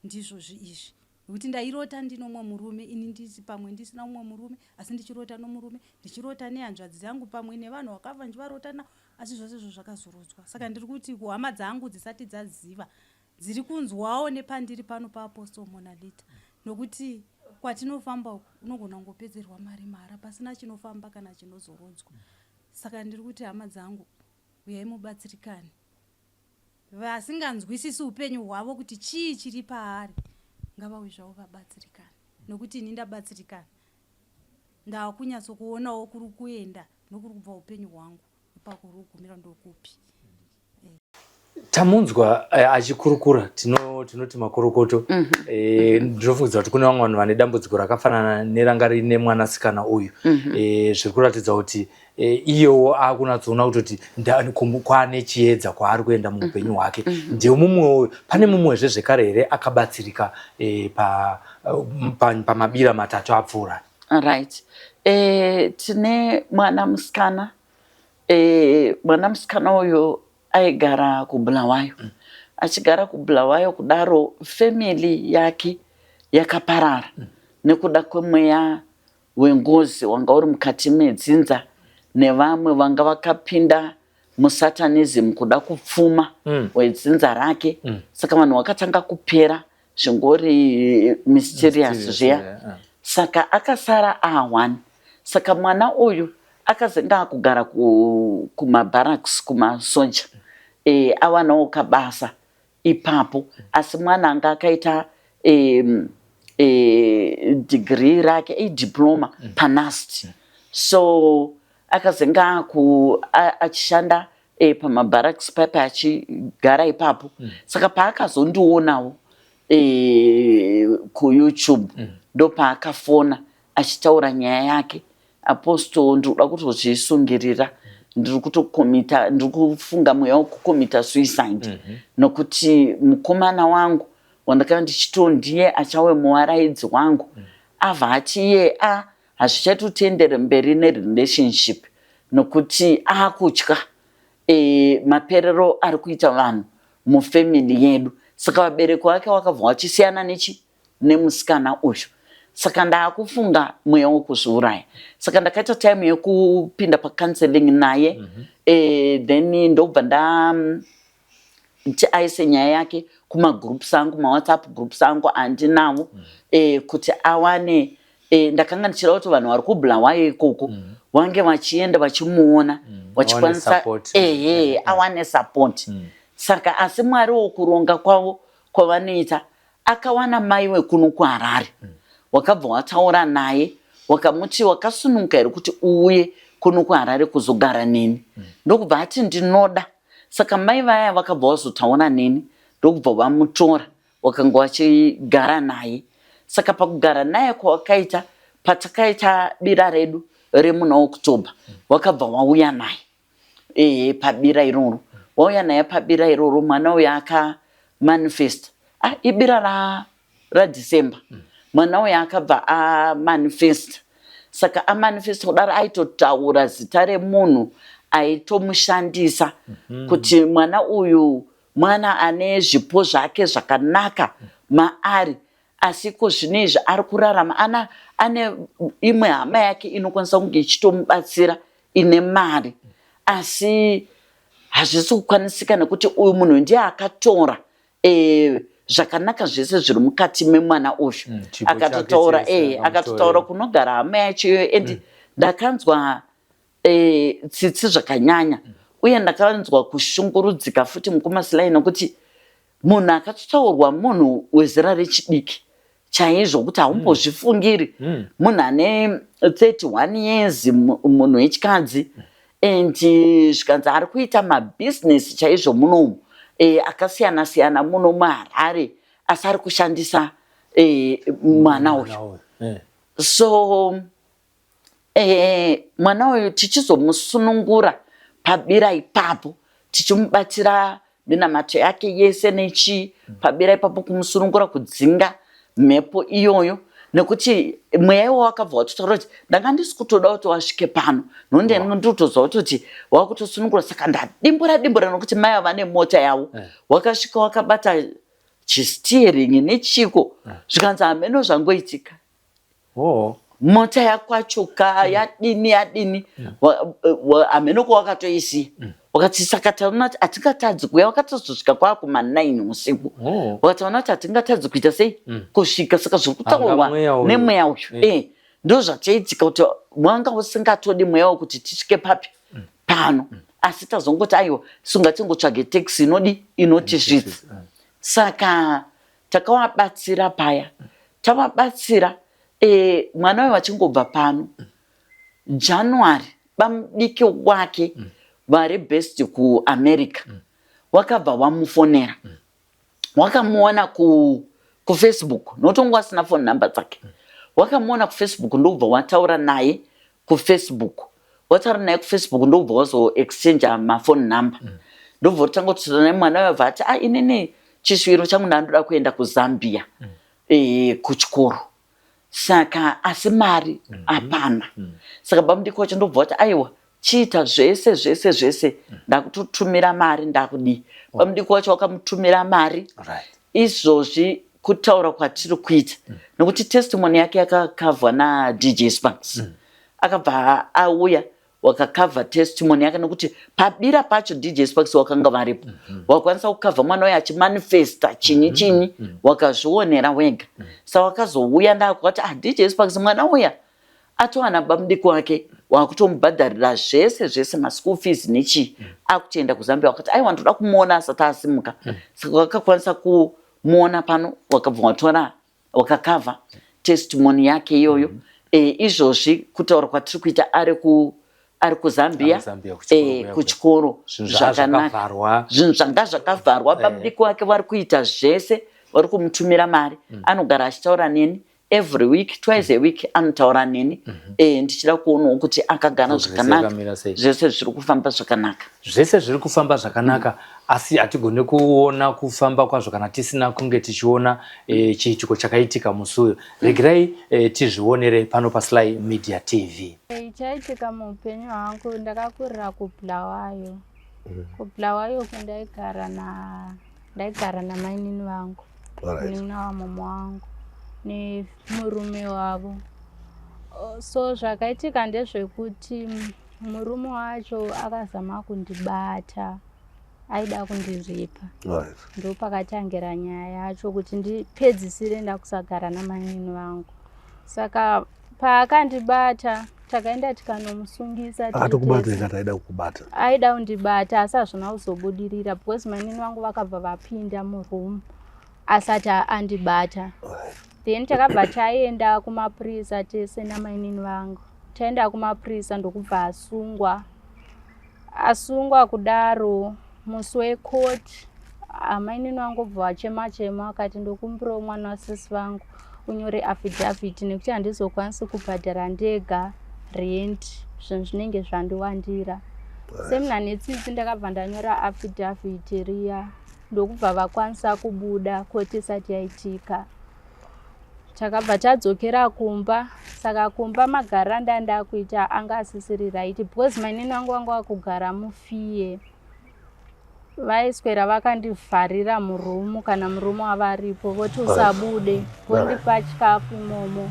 ndizvozvi izvi, nekuti ndairota ndino mumwe murume, ini ndisi pamwe ndisina mumwe murume, asi ndichirota nomurume, ndichirota nehanzvadzi dzangu, pamwe nevanhu vakafa ndichivarota navo, asi zvose izvo zvakazorodzwa. Saka ndiri kuti kuhama dzangu dzisati dzaziva, dziri kunzwawo nepandiri pano paApostle Monalita, nokuti kwatinofamba uku unogona kungopedzerwa mari mahara pasina chinofamba kana chinozorodzwa. Saka ndiri kuti hama dzangu, uyai mubatsirikane. Vasinganzwisisi upenyu hwavo kuti chii chiri paari ngavauye zvavo vabatsirikane, nokuti ini ndabatsirikana, ndakunyatsokuonawo kuri kuenda nokuri kubva upenyu hwangu, ipapo kuri kugumira ndokupi. Tamunzwa achikurukura, tinoti makorokoto. Ndinofungidzira kuti kune vamwe vanhu vane dambudziko rakafanana neranga rine mwanasikana uyu. Zviri kuratidza kuti iyewo akunatsoona kutoti kwaane chiedza kwaari kuenda muupenyu hwake. Ndiye mumwewo. Pane mumwezve zvekare here akabatsirika pamabira matatu apfuura? Right, tine mwana musikana. Mwana musikana uyu aigara kuBulawayo. Achigara kuBulawayo kudaro, family yake yakaparara nekuda kwemweya wengozi wanga uri mukati medzinza, nevamwe vanga vakapinda musatanism kuda kupfuma wedzinza rake. Saka vanhu vakatanga kupera zvingori mysterious zviya. Saka akasara a1. Saka mwana uyu akazenge akugara kumabarracks, kumasoja, awanawo kabasa ipapo. Asi mwana anga akaita degree rake, idiploma paNUST. So akazenge achishanda pamabarracks paipa, achigara ipapo. Saka paakazondionawo kuYouTube, ndopaakafona achitaura nyaya yake: "Apostle, ndiri kuda kutozvisungirira, ndiri kutocommita, ndiri kufunga mweya wekucommita suicide, nokuti mukomana wangu wandakanga ndichito ndiye achawe muwaraidzi wangu abva ati iye a hazvichatotiendere mberi nerelationship, nokuti akutya maperero ari kuita vanhu mufamily yedu." Saka vabereki vake vakabva vachisiyana nechi nemusikana uyu. "Saka ndaakufunga mweya wekuzviuraya." Saka ndakaita time yekupinda pacounseling naye. Then ndobva nda kuti aise nyaya yake kumagroups angu, maWhatsApp groups angu andinawo, kuti awane ndakanga ndichida kuti vanhu vari kuBulawayo ikoko vange vachienda vachimuona, vachikwanisa support. Ehe, awane support. Saka asi Mwari wokuronga kwavo kwavanoita, akawana mai wekuno kuHarare, wakabva wataura naye, wakamuti, "Wakasununguka here kuti uuye kuno kuHarare kuzogara neni?" Ndokubva ati, "Ndinoda." Saka mai vaya vakabva vazotaura neni, ndokubva vamutora, wakanga vachigara naye. Saka pakugara naye kwawakaita, patakaita bira redu remuna October, wakabva wauya naye pabira iroro. Wauya naye pabira iroro, mwana uyu akamanifesta. Ah, ibira raDecember. Mwana uyu akabva amanifesta. Saka amanifesta kudaro, aitotaura zita remunhu aitomushandisa, kuti mwana uyu mwana ane zvipo zvake zvakanaka maari, asi iko zvino izvi ari kurarama ana ane imwe hama yake inokwanisa kunge ichitomubatsira, ine mari, asi hazvisi kukwanisika nekuti uyu munhu ndiye akatora zvakanaka zvese zviri mukati memwana uyu. Chipo chake Akatotaura chese akatotaura akamutorera. Kunogara hama yacho iyoyo, and ndakanzwa tsitsi zvakanyanya, uye ndakanzwa kushungurudzika futi, mukoma Silai, nokuti Munhu akatotaurwa munhu wezera rechidiki chaizvo kuti haumbozvifungiri. Munhu ane 31 years, munhu wechikadzi, and zvikanzi ari kuita mabhizinesi chaizvo munomu akasiyana siyana muno muHarare, asi ari kushandisa mwana uyu. So mwana uyu tichizomusunungura pabira ipapo, tichimubatira minamato yake yese nechii pabira ipapo, kumusunungura, kudzinga mhepo iyoyo, nekuti mweya iwo wakabva watotaura kuti ndanga ndisi kutoda kuti wasvike pano, nokuti ndinotoziva kutoti wakutosunungura. Saka ndadimbura dimbura, nokuti mai ava vane mota yavo. Wakasvika wakabata chisteering nechiko, zvikanzi hameno zvangoitika. Mota yakwachuka, yadini yadini, hameno kwawakatoisiya. Wakati saka taona kuti hatingatadzi kuuya. Wakatozosvika kwaakuma9 usiku. Wakataona kuti hatingatadzi kuita sei kusvika. Saka zviri kutaurwa mweya uyu. Nemweya uyu ndo zvachaitika, kuti wanga usingatodi mweya wekuti tisvike papi pano, asi tazongoti aiwa, sungatingotsvage taxi inodi inotisvitsa. Saka takavabatsira paya, tavabatsira mwana uyu vachingobva pano January, bamudiki wake vari based kuAmerica wakabva wamufonera, wakamuona kuFacebook, nokuti wanga wasina phone number dzake. Wakamuona kuFacebook, ndokubva wataura naye kuFacebook. Wataura naye kuFacebook, ndokubva wazoexchange maphone number, ndobva utanga kutaura naye. Mwana uyo abva ati, "A, inini chisviro changu ndandoda kuenda kuZambia kuchikoro, saka asi mari hapana." Saka bamudiki wacho ndobva wati, "Aiwa, chiita zvese zvese zvese, ndakutotumira mari, ndakudii." Bamudiki wacho wakamutumira mari. Izvozvi kutaura kwatiri kuita, nokuti testimony yake yakakavhwa naDJ Sparks, akabva auya wakakavha testimony yake, nokuti pabira pacho DJ Sparks wakanga varipo, wakwanisa kukavha mwana uyo achimanifesta chinyi chinyi, wakazvionera wega. Saka wakazouya ndakukati, "Ah, DJ Sparks, mwana uya atowana bamudiki wake wakutomubhadharira zvese zvese, maschool fees nechii, akutoenda kuZambia." Wakati, "Aiwa, ndoda kumuona asati asimuka." Saka wakakwanisa kumuona pano, wakabva watora wakakavha testimony yake iyoyo. Izvozvi kutaura kwatiri kuita ari kuZambia. Ari kuZambia, kuchikoro kuya. Kuchikoro. Zvinhu zvakanaka. Zvakavharwa. Zvinhu zvanga zvakavharwa. Bamudiki wake vari kuita zvese, vari kumutumira mari. Anogara achitaura neni every week, twice a week anotaura neni, ndichida kuonawo kuti akagara Progress zvakanaka. yakamira sei. Zvese zviri kufamba zvakanaka. Zvese zviri kufamba zvakanaka, asi hatigone kuona kufamba kwazvo kana tisina kunge tichiona chiitiko chakaitika musi uyu. Regerai tizvionere pano paSly Media TV. Chaitika muupenyu hwangu, ndakakurira kuBulawayo. KuBulawayo uku ndaigara namainini vangu, munin'ina wamama wangu nemurume wavo. So zvakaitika ndezvekuti murume wacho akazama kundibata, aida kundiripa. Ndopakatangira nyaya yacho kuti ndipedzisire ndakusagara namainini vangu. Saka paakandibata, takaenda tikanomusungisa tiri Akatokubata? tese. Ikati aida kukubata? Aida kundibata, asi hazvina kuzobudirira because mainini vangu vakabva vapinda muroom asati andibata. Then takabva taenda kumapurisa tese namainini vangu. Taenda kumapurisa, ndokubva asungwa. Asungwa kudaro, musi wekoti amainini vangu obva vachema chema, vakati, "Ndokumbirawo mwana wasisi vangu unyore affidavit, nekuti handizokwanisi kubhadhara ndega rent, zvinhu zvinenge zvandiwandira." Semuna netsitsi, ndakabva ndanyora affidavit riya, ndokubva vakwanisa kubuda koti isati yaitika. Takabva tadzokera kumba. Saka kumba magariro andanga kuita anga asisiri right, because mainini vangu vanga vakugara mufiye, vaiswera vakandivharira muroom. Kana murume wavaripo, voti usabude, vondipa chikafu imomo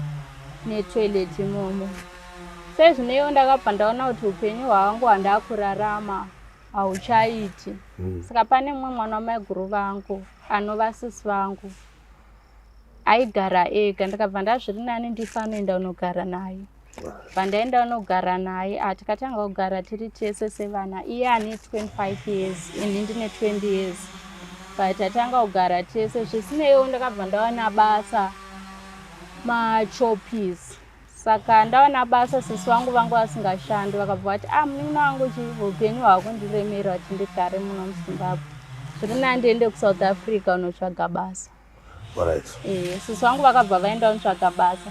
netoilet imomo. Sezvineiwo ndakabva ndaona kuti upenyu hwangu hwandakurarama hauchaiti. Saka pane mumwe mwana wamaiguru vangu anova sisi vangu aigara ega. Ndikabva ndazviri nani ndifanoenda kunogara naye. Pandaenda kunogara naye, tikatanga kugara tiri tese sevana. Iye ane 25 years, ini ndine 20 years. But tatanga kugara tese, zvisineiwo ndakabva ndawana basa machopis. Saka ndawana basa, sisi vangu vanga vasingashandi, vakabva vati, ah, munin'ina wangu chi upenyu hwakundiremera kuti ndigare muno muZimbabwe, zviri nani ndiende kuSouth Africa unotsvaga basa. Alright. Sisi vangu vakabva vaenda kunotsvaga basa.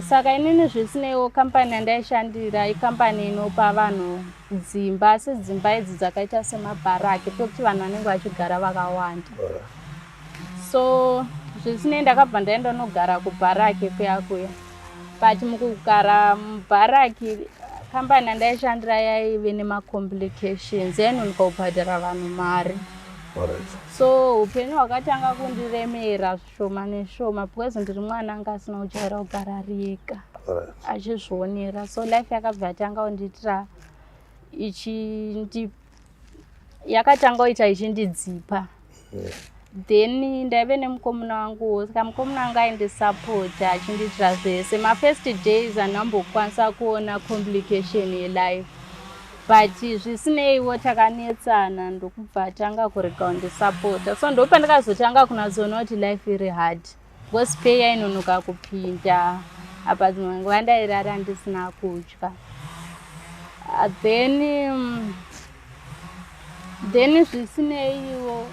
Saka inini zvisineiwo kambani yandaishandira ikambani inopa vanhu dzimba, asi dzimba idzi dzakaita semabharaki pekuti vanhu vanenge vachigara vakawanda. So zvisinei ndakabva ndaenda nogara kubharaki kuya kuya, but mukugara mubharaki kambani yandaishandira yaive nemacomplications, yainonoka kubhadhara vanhu mari. So upenyu hwakatanga kundiremera zvishoma neshoma because ndiri mwana anga asina kujaira kugara ari ega achizvionera. So life yakabva yatanga kundiitira ichindi yakatanga kuita ichindidzipa. Then ndaive nemukomana wangu, saka mukomana wangu aindisapota achindiitira zvese. Mafirst days handambokwanisa kuona complication yelife, but zvisineiwo takanetsana ndokubva tanga kurega kundisapota. So ndopandakazotanga kunatsoona kuti life iri hard because pay yainonoka kupinda, apa dzimwe nguva ndairara ndisina kudya. Then zvisineiwo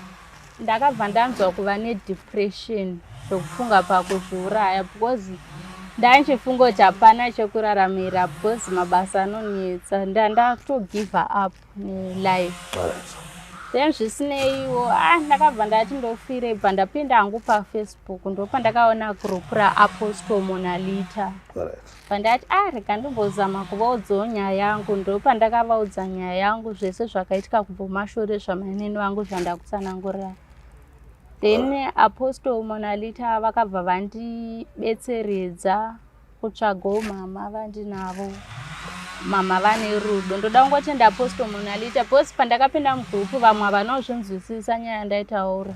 ndakabva ndanzwa kuva nedepression zvokufunga pakuzviuraya because ndanchifunga kuti hapana chekuraramira because mabasa anonetsa, ndatogive up nelife. Then zvisineiwo, ah, ndakabva ndati ndofire, bva ndapinda hangu paFacebook, ndopandakaona group raApostle Monalita. Bva ndati, ah, rega ndimbozama kuvaudzawo nyaya yangu. Ndopandakavaudza nyaya yangu, zvese zvakaitika kubva mumashure zvamainini vangu zvandakutsanangurira. Then Apostle Monalita vakabva vandibetseredza kutsvagawo mama vandinavo, mama vane rudo. Ndoda kungotenda Apostle Monalita because pandakapinda mugroup vamwe havana kuzvinzwisisa nyaya yandaitaura,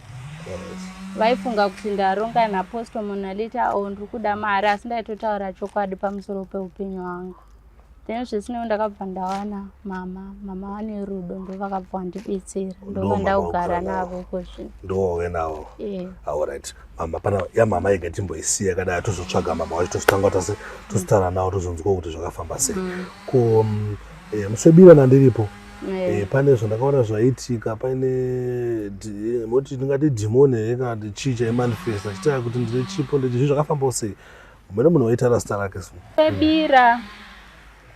vaifunga kuti ndaronga naApostle Monalita o ndiri kuda mari, asi ndaitotaura chokwadi pamusoro peupenyu hwangu. Then zvisinei ndakabva ndawana mama, mama vane rudo, ndo vakabva vandibetsera, Ndo ndova mama ndakugara wokugara navo. Navo kozvino. Ndowauya navo? Eh. Alright, mama pana yamama yega timboisiya kadai, tozotsvaga mama wacho, tozotanga tase tozotaura navo, tozonzwa kuti zvakafamba sei. Ko muswebira nandiripo, pane zvandakaona zvaitika, paine moti ndingati dhimoni here kana kuti chii chaimanifesta chitaya kuti ndine chipo nditi zvinhu zvakafambawo sei? Mune munhu waitaura zita rake so. Bira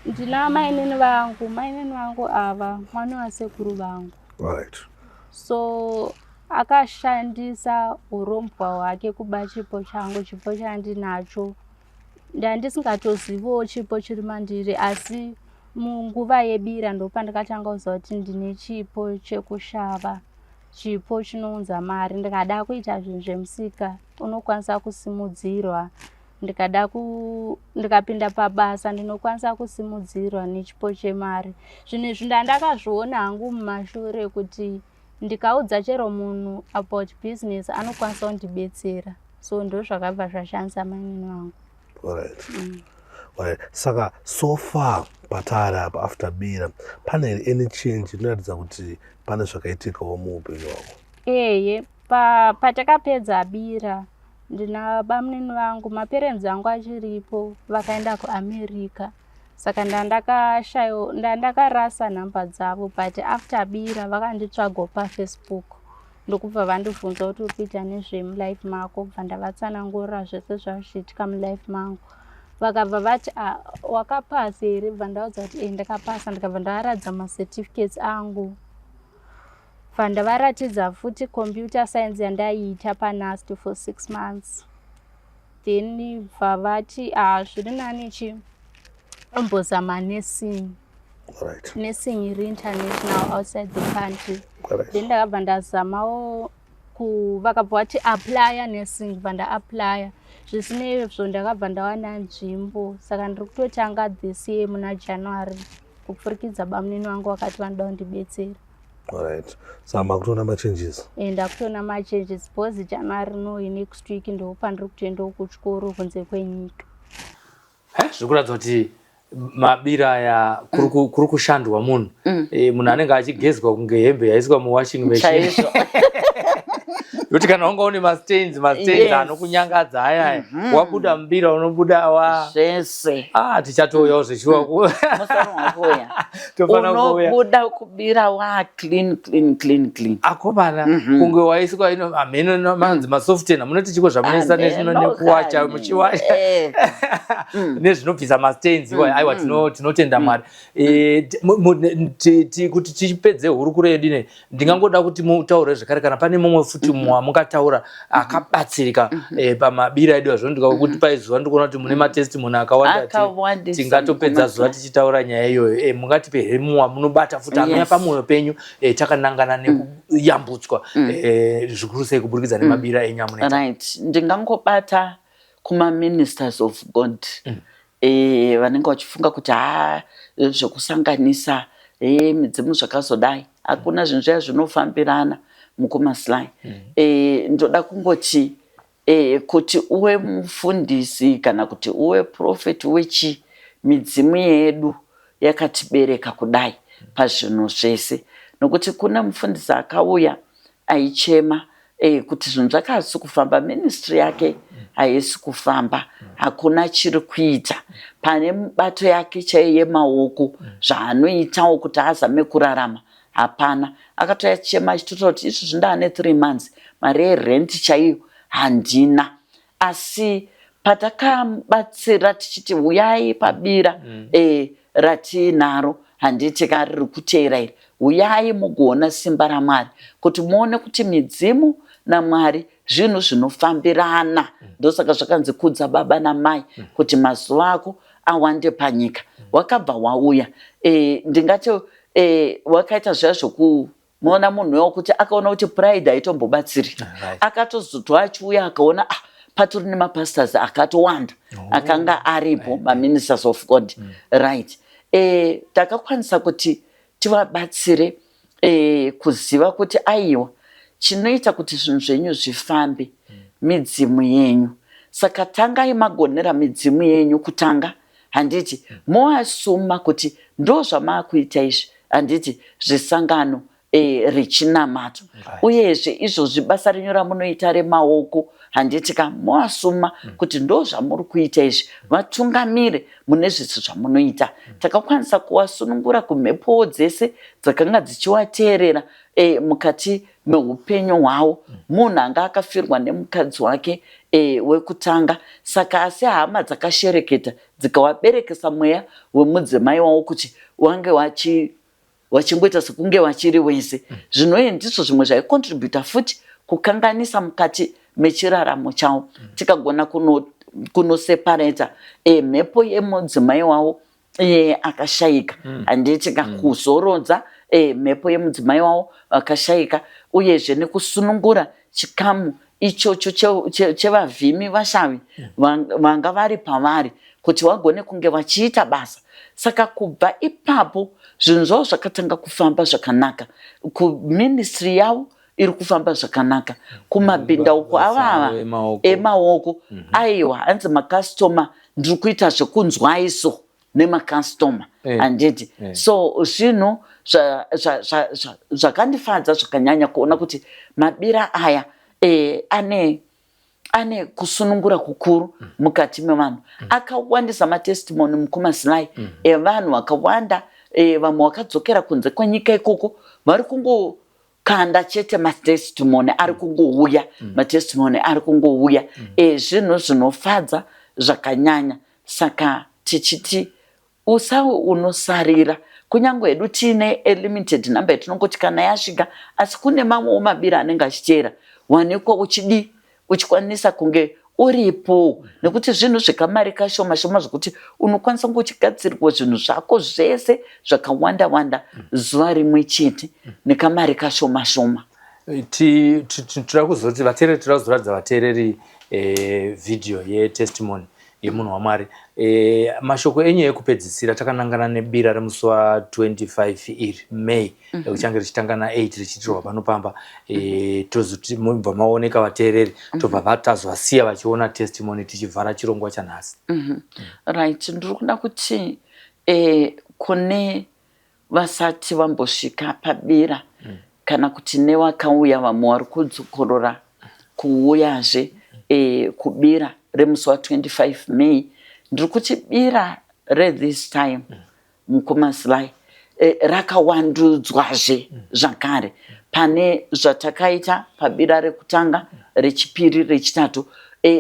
ndina mainini vangu, mainini vangu ava mwana wasekuru vangu. So akashandisa urombwa hwake kuba chipo changu, chipo chandinacho. Ndandisingatoziviwo chipo chiri mandiri, asi munguva yebira ndopandakatanga kuziva kuti ndine chipo chekushava, chipo chinounza mari. Ndikada kuita zvinhu zvemusika unokwanisa kusimudzirwa, ndikada ku ndikapinda pabasa ndinokwanisa kusimudzirwa nechipo chemari. Zvinhu izvi ndandakazviona hangu mumashure kuti ndikaudza chero munhu about business anokwanisa kundibetsera. So ndo zvakabva zvashandisa mainini vangu. Alright. Saka so far patari apa after bira, pane here any change inoratidza kuti pane zvakaitikawo muupenyu hwako? Eye, patakapedza bira ndina bamunini vangu, maparents angu achiripo, vakaenda kuAmerica, saka ndandakashayo ndandakarasa nhamba dzavo. But after bira vakanditsvagawo paFacebook, ndokubva vandibvunza kuti uri kuita nezvemulife mako, bva ndavatsanangurira zvese zvazvichiitika mulife mangu. Vakabva vati, "Ah, wakapasa here?" Bva ndaudza kuti e, ndakapasa. Ndikabva ndavaratidza macertificates angu, bva ndavaratidza futi computer science yandaiita paNUST for 6 months. Then bva vati, ah, zviri nani chi umbozama nursing. Nursing iri international, outside the country. Then ndakabva ndazamawo ku vakabva vati applya nursing, bva ndaapplya. Zvisinezvo ndakabva ndawana nzvimbo, saka ndiri kutotanga this year muna January kupfurikidza bamunini vangu vakati vanoda kundibetsera. Alright, saka makutoona machanges? Ndakutoona machanges because January noi next week ndo pandiri kutoendawo kuchikoro kunze kwenyika. Zviri kuratidza kuti mabira aya kuri kushandwa munhu. Munhu anenge achigezwa kunge hembe yaiswa muwashing machine. Chaizvo. Kuti kana wanga une mastains, mastains anokunyangadza ayaya, wabuda mubira unobuda wa Zvese. Ah, tichatouyawo zveshuwa. Musanwa kuuya. Tofanira kuuya. Unobuda kubira wa clean, clean, clean, clean. Akomana, kunge waiswa ino hameno manzi masoftena, munoti chiko zvamunoisa Hameno nekuwacha kani. muchiwacha nezvinobvisa mastains iwayo. Aiwa, tinotenda Mwari. Kuti tichipedze hurukuro yedu ine, ndingangoda kuti mutaure zvekare kana pane mumwe futi wamungataura akabatsirika pamabira edu azvo. Kuti paizuva ndikuona kuti mune matestimony akawanda, Akawandisa, tingatopedza zuva mukoma. tichitaura nyaya iyoyo. Mungatipe here mumwe wamunobata futi anouya pamwoyo penyu, takanangana nekuyambutswa, zvikuru sei kuburikidza nemabira enyu amunoita? Right, ndingangobata kumaministers of God vanenge vachifunga kuti ha, zvekusanganisa midzimu zvakazodai, hakuna zvinhu zviya zvinofambirana, mukoma Sly. Ndoda kungoti kuti uve mufundisi kana kuti uve prophet wechi, midzimu yedu yakatibereka kudai pazvinhu zvese, nokuti kune mufundisi akauya aichema kuti zvinhu zvake hazisi kufamba, ministry yake haisi kufamba, hakuna chiri kuita pane mubato yake chaiyo yemaoko, zvaanoitawo kuti azame kurarama hapana. Akatouya chema achitotaura kuti izvozvi ndaane 3 months, mari yerent chaiyo handina. Asi patakamubatsira tichiti uyai pabira ratinaro, handiti ka, riri kuteera iri, uyai mugoona simba raMwari, kuti muone kuti midzimu naMwari zvinhu zvinofambirana. Ndosaka zvakanzi kudza baba namai kuti mazuva ako awande panyika. Wakabva wauya, ndingati wakaita zviya zvoku muona munhu wekuti akaona kuti pride haitombobatsiri. Akatozotwa achiuya akaona, ah, patori nemapastors akatowanda akanga aripo, maministers of God, right? Takakwanisa kuti tivabatsire kuziva kuti aiwa, chinoita kuti zvinhu zvenyu zvifambe midzimu yenyu, saka tangai magonera midzimu yenyu kutanga, handiti? Moasuma kuti ndo zvamaakuita izvi, handiti, zvesangano rechinamato, uyezve izvozvi basa renyu ramunoita remaoko, handiti ka? Moasuma kuti ndo zvamuri kuita izvi, vatungamire mune zvese zvamunoita. Takakwanisa kuvasunungura kumhepowo dzese dzakanga dzichivateerera mukati meupenyu hwavo. Munhu anga akafirwa nemukadzi wake wekutanga, saka asi hama dzakashereketa dzikavaberekesa mweya wemudzimai wavo kuti wange wachi vachingoita sekunge vachiri wese. Zvinoye ndizvo zvimwe zvaicontributa futi kukanganisa mukati mechiraramo chavo. Tikagona kunoseparata mhepo yemudzimai wavo akashayika, handiti ka, kuzorodza mhepo yemudzimai wavo akashayika, uyezve nekusunungura chikamu ichocho chevavhimi vashavi vanga vari pavari kuti vagone kunge vachiita basa. Saka kubva ipapo zvinhu zvavo zvakatanga kufamba zvakanaka, kuministry yavo iri kufamba zvakanaka, kumabhindauko avava emaoko. Aiwa, hanzi makastoma, ndiri kuita zvekunzwaiso nemakastoma, handiti? So zvinhu zvakandifadza zvakanyanya kuona kuti mabira aya ane kusunungura kukuru mukati mevanhu. Akawandisa matestimony, mukoma Sly, evanhu vakawanda. Vamwe vakadzokera kunze kwenyika ikoko vari kungokanda chete matestimony ari kungouya, matestimony ari kungouya. Zvinhu zvinofadza zvakanyanya. Saka tichiti usawe unosarira, kunyange hedu tiine limited number yatinongoti kana yasvika, asi kune mamwewo mabira anenge achiteera, wanikwa uchidii, uchikwanisa kunge uripo, nekuti zvinhu zvekamari kashoma shoma zvokuti unokwanisa kunge uchigadzirwa zvinhu zvako zvese zvakawanda wanda zuva rimwe chete nekamari kashoma shoma. Tinoda kuzoti vateereri, tinoda kuzoratidza vateereri vhidhiyo yetestimony yemunhu waMwari. Mashoko enyu ekupedzisira takanangana nebira remusi wa25 iri May, richange richitanga na8, richiitirwa pano pamba, tozoti mubva maoneka vateereri, tobva vatazovasiya vachiona testimony tichivhara chirongwa chanhasi. Right, ndiri kuda kuti kune vasati vambosvika pabira kana kuti nevakauya, vamwe vari kudzokorora. kuuyazve e, kubira remusi wa25 May. Ndiri kuti bira rethis time, mukoma Sly, rakawandudzwazve zvakare pane zvatakaita pabira rekutanga, rechipiri, rechitatu.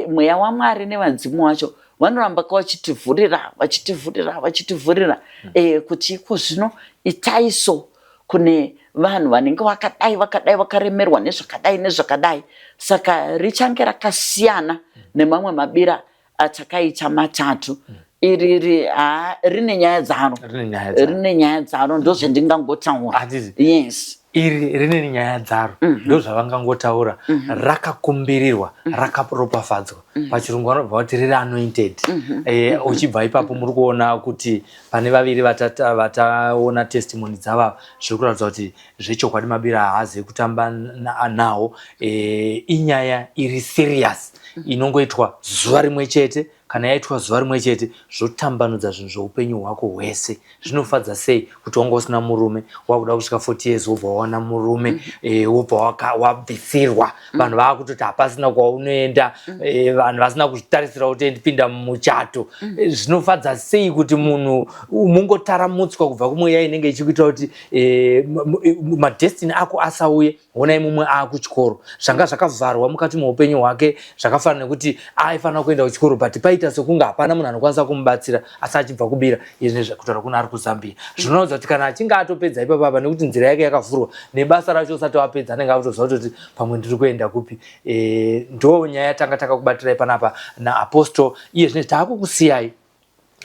Mweya waMwari nevadzimu wacho vanoramba ka vachitivhurira, vachitivhurira, vachitivhurira kuti iko zvino itai so kune vanhu vanenge vakadai, vakadai, vakaremerwa nezvakadai nezvakadai. Saka richange rakasiyana nemamwe mabira atakaita matatu. Iri ha, rine nyaya dzaro. Rine nyaya dzaro. Rine nyaya dzaro, ndozvendingangotaura. Handiti? Yes. Iri rine nyaya dzaro, ndozvavangangotaura. Rakakumbirirwa, rakaropafadzwa. Pachirungu vanobva vati riri anointed. Uchibva ipapo muri kuona kuti pane vaviri vataona testimony dzavava, zviri kuratidza kuti zvechokwadi mabira haazi ekutamba nawo. Inyaya iri serious inongoitwa zuva rimwe chete. Kana yaitwa zuva rimwe chete, zvotambanudza zvinhu zveupenyu hwako hwese. Zvinofadza sei kuti wanga usina murume, wakuda kusvika 40 years, wobva wawana murume, wobva wabvisirwa. Vanhu vaakutoti hapasina kwaunoenda, vanhu vasina kuzvitarisira kuti ndipinda mumuchato. Zvinofadza sei kuti munhu mungotaramutswa kubva kumweya inenge ichikuita kuti madestiny ako asauye. Honai mumwe aakuchikoro, zvanga zvakavharwa mukati meupenyu hwake, zvakafanana nekuti aifanira kuenda kuchikoro, but paita sekunge hapana munhu anokwanisa kumubatsira, asi achibva kubira izvi kutaura kuna ari kuZambia, zvinoratidza kuti kana achinge atopedza ipapapa, nekuti nzira yake yakavhurwa nebasa racho, usati wapedza anenge akutoziva kutoti pamwe ndiri kuenda kupi. Ndo nyaya yatanga takakubatirai panapa naapostle. Iye zvino taakukusiyai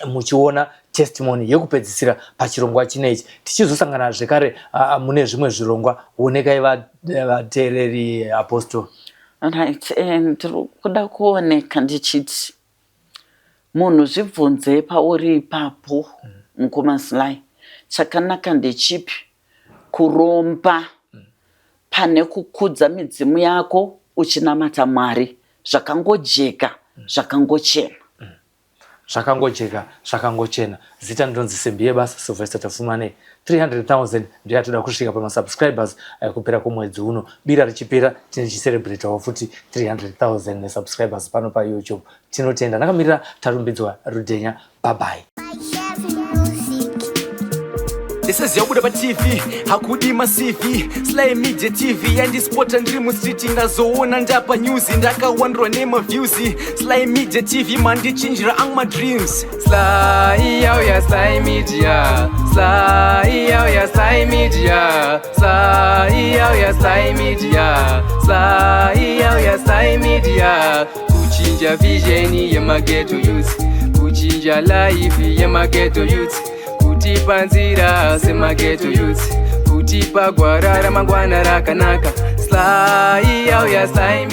muchiona testimony yekupedzisira pachirongwa chinechi, tichizosangana zvekare mune zvimwe zvirongwa. Onekai vateereri, apostle. Right, ndiri kuda kuoneka ndichiti munhu zvibvunze pauri ipapo, mukoma Sly, chakanaka ndechipi, kuromba pane kukudza midzimu yako uchinamata Mwari? Zvakangojeka, zvakangochena. Zvakangojeka, zvakangochena. Zita ndinonzi Simbi Yebasa Sylvester Tafumane. 300,000 ndoyatoda kusvika pamasubscribers kupera kwomwedzi uno. Bira richipera tine tichicelebratawo futi 300,000 nesubscribers pano paYouTube. Tinotenda. Ndakamirira Tarumbidzwa Rudhenya. Bye bye. Ndisiziya kubuda paTV hakudi maCV. Sly Media TV yandispota ndiri mustreet, ndazoona ndapa news, ndakawandirwa nemaviews. Sly Media TV mandichinjira angu madreams. Sly yauya, Sly Media, Sly yauya, Sly Media, Sly yauya, Sly Media, Sly yauya, Sly Media, kuchinja vision yemaghetto youth, kuchinja life yemaghetto youth, kutipa nzira semaghetto youth, kutipa gwara ramangwana rakanaka. Sly yauya, Sly.